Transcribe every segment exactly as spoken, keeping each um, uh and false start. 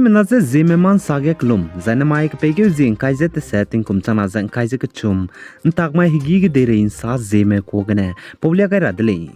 Mina ze Zeme ma nsa ge kelum, zai namai kepeikeu zie ngkai ze tese tingkum changna ze ngkai ze kechum, ntak mai hegî ge deirei nsa Zeme kuâ gene paulia gai ra de lei.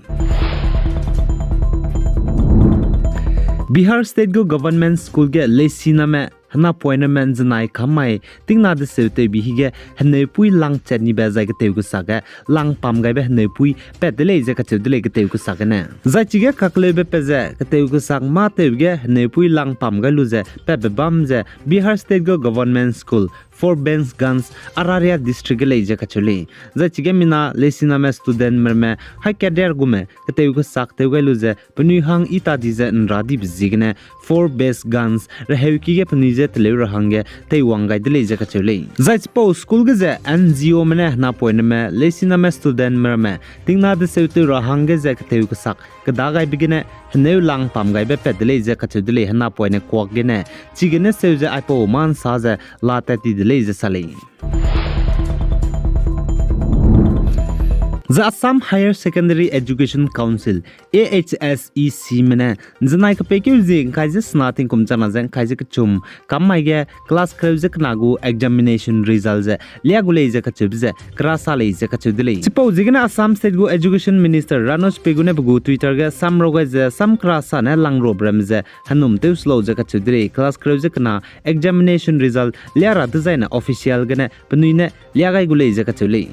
Bihar State gu Government School ge leisiname henapoineme nzenai kam mai tingna deseu tewbi hige heneupui lang chat nibe zai ketew kesakge lang pam gaibe heneupui pat de lei ze kacheu de lei ketew kesakgene. Zai chige kakleube pat ze ketew kesak mâ tewbe ge heneupui lang pam gai lu ze patbe bam ze Bihar State gu Government School, Forbesganj, Araria District ge lei ze kacheu lei. Zai chige mina leisiname studentme ramme hai cadre gume ketew kesak tew gai lu ze penui hang i ta di ze nra dibe ziegene Forbesganj reheuki ge penui je teleu ra hangge teiwang gai de lei ze kacheu lei. Zai chipau school ge ze N G Ome ne henapoineme leisiname studentme ramme tingna deseu tew ra hangge ze ketew kesak keda gaibe gene heneu lang pam gaibe pat de lei ze kacheu de lei henapoine kuak gene. Chigene seu ze aipau ma nsa ze la tat ti de lei ze sa lei. Zai Assam Higher Secondary Education Council, A H S E C me ne nzenai kepeikeu zie ngkai ze sena tingkum changna ze ngkai ze kechum kam mai ge class kereu ze kena gu examination result ze lia gu lei ze kacheube ze kera sa lei ze kacheu de lei. Chipau ziegene Assam State gu Education Minister Ranoj Pegu ne pe gu Twitter ge samrau gai ze sam kera sa ne langruabe ramme ze henum tew se lau ze kacheu de lei. Class kereu ze kena examination result lia ra dezaine official gene penui ne lia gai gu lei ze kacheu lei.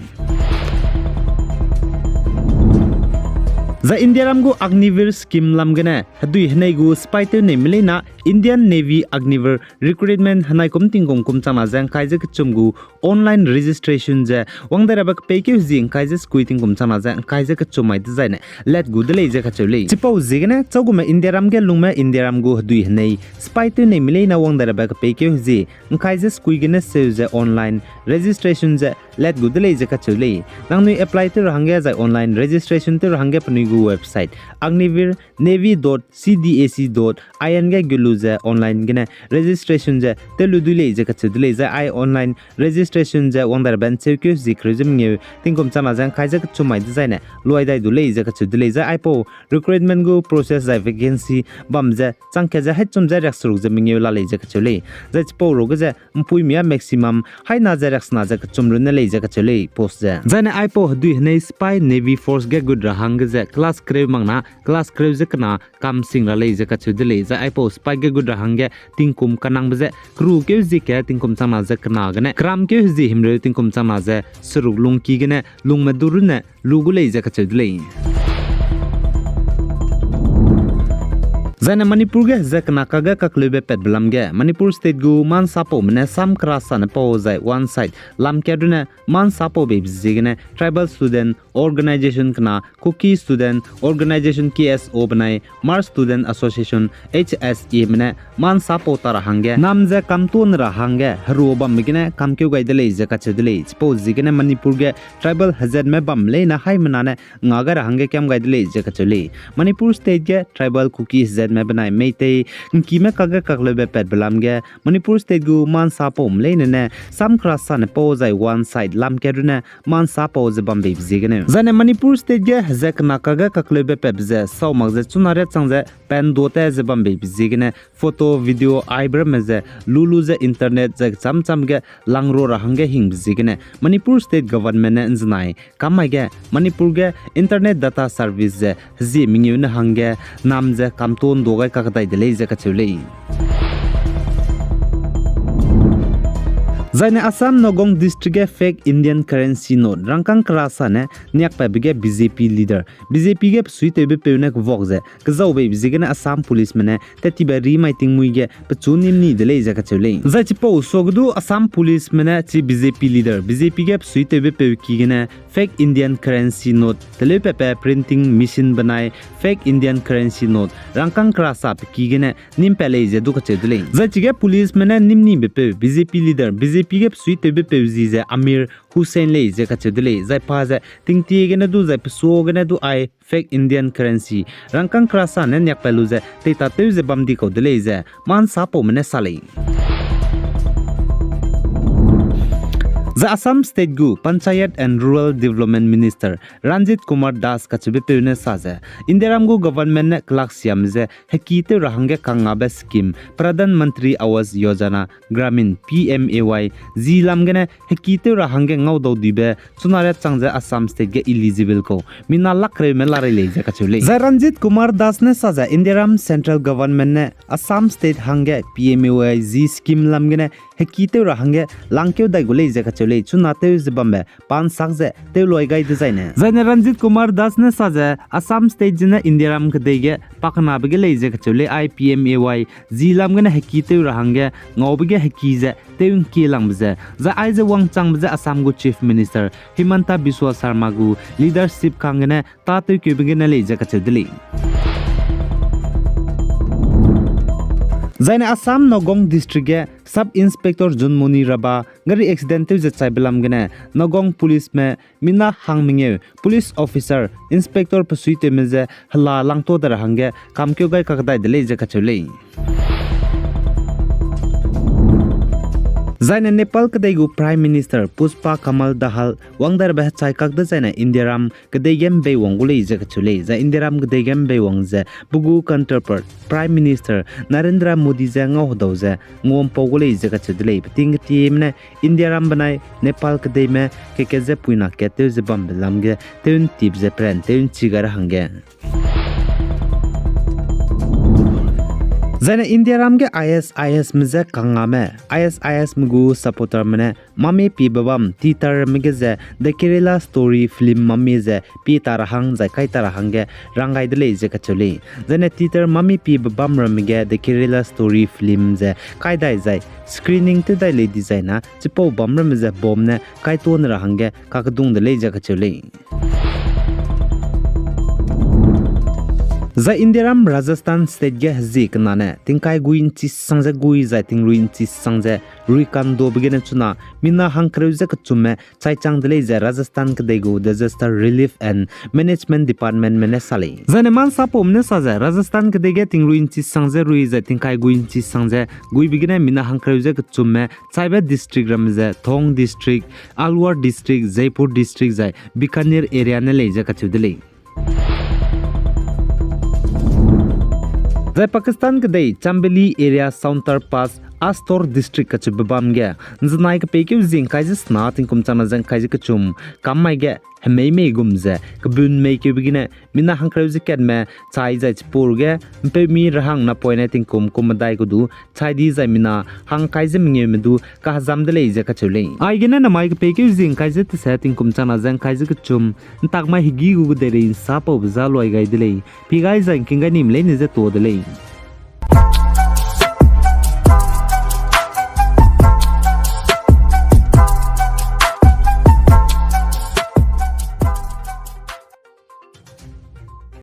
Zai Indiaram gu Agniveer scheme lam gene hedui henei gu sipai tew neime leina Indian Navy Agniveer recruitment henai kum tingkum kum changna ze ngkai ze kechum gu online registration ze wang dai rabe kepeikeu zie ngkai ze sekui tingkum changna ze ngkai ze kechum mai dezaine let gu de lei ze kacheu lei. Chipau ziegene chaugume Indiaram ge lungme Indiaram gu hedui henei sipai tew neime leina wang dai rabe kepeikeu zie ngkai ze sekui gene seu ze online registration ze let gu de lei ze kacheu lei. Nangnui apply tew ra hangge zai online registration tew ra hangge penui gu website agniveer navy dot C D A C dot I N ge gu lu ze online gene registration ze tew lu dui lei ze kacheu de lei. Zai ai online registration ze wang dai rabe ncheukeu zie kereu ze mengeu tingkum changna ze ngkai ze kechum mai dezaine luai dai du lei ze kacheu de lei. Zai aipau recruitment gu process zai vacancy bam ze changkat ze haichum ze riakseruk ze mengeu la lei ze kacheu lei. Zai chipau ruge ze mpuimi a maximum haina ze riaksena ze kechum runne lei ze kacheu lei post ze. Zaine aipau hedui henei sipai Navy Force ge gut ra hangge ze class kereu mak na class kereu ze kena kam sing ra lei ze kacheu de lei. Zai aipau sipai ge gut ra hangge tingkum kanangbe ze kerukeu zie ke tingkum changna ze kena gene keramkeu hezie himreu tingkum changna ze seruk lungki gene lungme du runne lu gu lei ze kacheu de lei. Zaine Manipur ge heze kena kage kakleube patbe lam ge Manipur State gu ma nsapaume ne sam kera sane pau zai one side lam kat runne ma nsapau beibe ziegene Tribal Student Organisation kena Kuki Student Organisation, K S O benai Hmar Student Association, H S A me ne ma nsapau ta ra hangge nam ze kamtuâ ra hangge herua bambe gene kamkeu gai de lei ze kacheu de lei. Chipau ziegene Manipur ge tribal hezatme bam leine haimena ne nga gai ra hangge kiam gai de lei ze kacheu lei. Manipur State ge tribal Kuki hezatme benai Meitei ngkime kage kakleube patbe lam ge Manipur State gu ma nsapaume leine ne sam kera sane pau zai one side lam kat runne ma nsapau ze bam beibe ziegene. Zaine Manipur State ge heze kena kage kakleube patbe ze sau mak ze chuna riat chang ze panduate ze bam beibe ziegene photo, video aibe ramme ze lu lu ze internet zai kecham cham ge langrua ra hangge hingbe ziegene Manipur State Government ne nzenai kam mai ge Manipur ge internet data service ze hezie mengeu ne hangge nam ze kamtuâ gai kakdai de lei ze kacheu lei. Zaine Assam Nagaon District ge fake Indian currency note rangkâng kera sane niakpatbe ge B J P leader, B J P ge pesuitewbe peu ne kevuak ze kezau beibe ziegene Assam Policeme ne tat tibe ri mai tingmuî ge pechu nîm ni de lei ze kacheu lei. Zai chipau suage du Assam Policeme ne chi B J P leader, B J P ge pesuitewbe peu ki gene fake Indian currency note teleu patbe printing machine benai fake Indian currency note rangkâng kera sa pe ki gene nîm pat lei ze du kacheu de lei. Zai chige policeme ne nîm nibe peu B J P leader, B J P ge pesuitewbe peu zi ze Amir Hussain lei ze kacheu de lei. Zai pa ze tingtie gene du zai pesuagene du ai fake Indian currency rangkâng kera sane niakpat lu ze teitatew ze bam di kau de lei ze ma nsapaume ne sa lei. Assam State gu Panchayat and Rural Development Minister Ranjit Kumar Das kacheube peu ne sa ze, Indiaram gu government ne kelaksiame je heki tew ra hangge kangngabe scheme Pradhan Mantri Awas Yojana Gramin, P M A Y, zi lam gene heki tew ra hangge ngaudau dibe chuna riat chang ze Assam State ge eligible kau mina lakreume larei lei ze kacheu lei. Zai Ranjit Kumar Das ne sa ze Indiaram Central Government ne Assam State hangge P M A Y zi scheme lam gene heki tew ra hangge langkeu dai gu lei ze kacheu lei, chuna tew ze bambe pa nsak ze tew loi gai dezaine. Zaine Ranjit Kumar Das ne sa ze Assam State zene Indiaram kedei ge pakenabe ge lei ze kacheu lei, ai P M A Y zi lam gene heki tew ra hangge ngaube ge heki ze tew ngkie langbe ze, zai aize wangchangbe ze Assam gu Chief Minister Himanta Biswa Sarma gu leadership kang gene tâtewkeube gene lei ze kacheu de lei. Zaine Assam Nagaon District ge Sub Inspector Junmoni Raba gari accident tew ze chaibe lam gene Nagaon Policeme mina hang mengeu Police Officer Inspector pesuitewme ze hela langtua de ra hangge kamkeu gai kakdai de lei ze kacheu lei. Zaine Nepal kedei gu Prime Minister Pushpa Kamal Dahal wangdaibe hechai kak dezaine Indiaram kedei ge mbeiwang gu lei ze kacheu lei, zai Indiaram kedei ge mbeiwang ze pe gu counterpart Prime Minister Narendra Modi je ngau hedau ze nguampau gu lei ze kacheu de lei. Peting ketieme ne Indiaram benai Nepal kedeime keke ze puina kat tew ze bambe lam ge tew ntip ze peran tew nchi gai ra hangge. Zaine Indiaram ge I S I S me je kangngame, I S I S me gu supporterme ne mame piebe bam theaterme ge ze The Kerala Story film mame ze pie ta ra hang zai kai ta ra hangge rang gai de lei ze kacheu lei. Zaine theater mame piebe bam ramme ge The Kerala Story film ze kai dai zai screening tew dai lei dizaina chipau bam ramme ze bom ne kaituâ ne ra hangge kakedung de lei ze kacheu lei. Zai Indiaram Rajasthan State ge hezie kenane tingkai gui nchi sang ze gui zai tingrui nchi sang ze rui kanduabe gene chuna mina hangkereu ze kechumme chaichang de lei ze Rajasthan kedei gu Disaster Relief and Management Departmentme ne sa lei. Zaine mansapaume ne sa ze Rajasthan kedei ge tingrui nchi sang ze rui zai tingkai gui nchi sang ze guibe gene mina hangkereu ze kechumme chaibe district ramme ze Toong District, Alwar District, Jaipur District zai Bikaner area ne lei ze kacheu de lei. Zai Pakistan kedei Chambili area Sauntar Pass, Astor District kacheube bam ge nzenai kepeikeu zingkai ze sena tingkum changna ze ngkai ze kechum kam mai ge hemei mei gum ze kebun mei keube gene mina hangkereu ze katme chai zai chipau ge mpeumi rahang napoine tingkum kum medai gu du chai di zai mina hangkai ze mengeume du kahezam de lei ze kacheu lei. Aigene namai kepeikeu zingkai ze tese tingkum changna ze ngkai ze kechum ntak mai hegî gu kedeirei nsapaube za luai gai de lei. Pi gai zai ngking gai nime leine ze tuâ de lei.